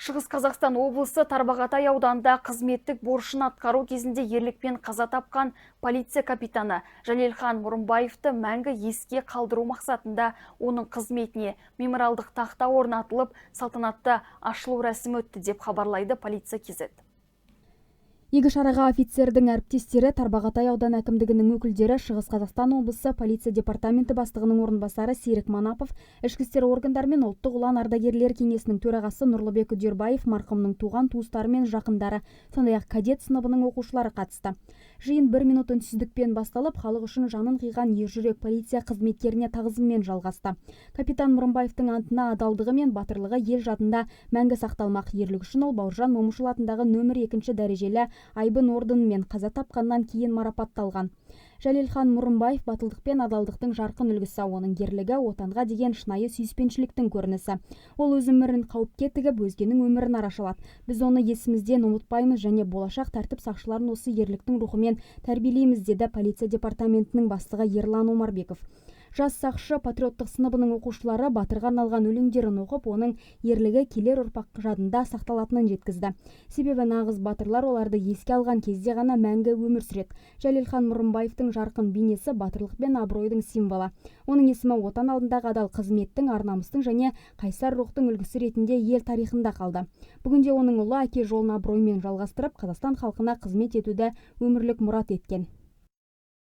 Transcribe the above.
Шығыс Қазақстан облысы Тарбағатай ауданында қызметтік борышын атқару кезінде ерлікпен қаза тапқан полиция капитаны Жәлелхан Мұрынбаевты мәңгі еске қалдыру мақсатында оның қызметіне мемориалдық тақта орнатылып, салтанатты ашылу рәсімі өтті, деп хабарлайды полиция KZ. Игі шараға офицердің әріптестері, Тарбағатай ауданы әкімдігінің өкілдері, Шығыс Қазақстан облысы полиция департаменті бастығының орынбасары Серік Манапов, ішкі істер органдары мен Ұлттық ұлан ардагерлер кеңесінің төрағасы Нұрлыбек Үдербаев, марқұмның туған туыстары мен жақындары, сондай-ақ кадет сыныбының оқушылары қатысты. Жиын бір минут үнсіздікпен басталып, халық үшін жанын қиған ержүрек полиция қызметкеріне тағзыммен жалғасты. Капитан Мұрынбаевтың антына адалдығы мен батырлығы ел жадында мәңгі сақталмақ. Ерлігі үшін ол Бауыржан Момышұлы атындағы нөмір екінші дәрежелі Айбын орденімен қаза тапқаннан кейін марапатталған. Жәлелхан Мұрынбаев — батылдық пен адалдықтың жарқын үлгісі. Оның ерлігі — отанға деген шынайы сүйіспеншіліктің көрінісі. Ол өз өмірін қауіпке тігіп, өзгенің өмірін арашалады. Біз оны есімізден ұмытпаймыз және болашақ тәртіп сақшыларын осы ерліктің рухымен тәрбиелейміз, деді полиция департаментінің бастығы Ерлан Омарбеков. Жас сақшы патриоттық сыныбының оқушылары батырға арналған өлеңдерін оқып, оның ерлігі келер ұрпақ жадында сақталатынын жеткізді. Себебі нағыз батырлар оларды еске алған кезде ғана мәңгі өмір сүреді. Жәлелхан Мұрынбаевтың жарқын бейнесі — батырлық пен абыройдың символы. Оның есімі Отан алдындағы адал қызметтің, ар намыстың және қайсар рухтың үлгісі ретінде ел тарихында қалды. Бүгінде оның ұлы әке жолын абыроймен жалғастырып, Қазақстан халқына қызмет етуді өмірлік мұрат еткен.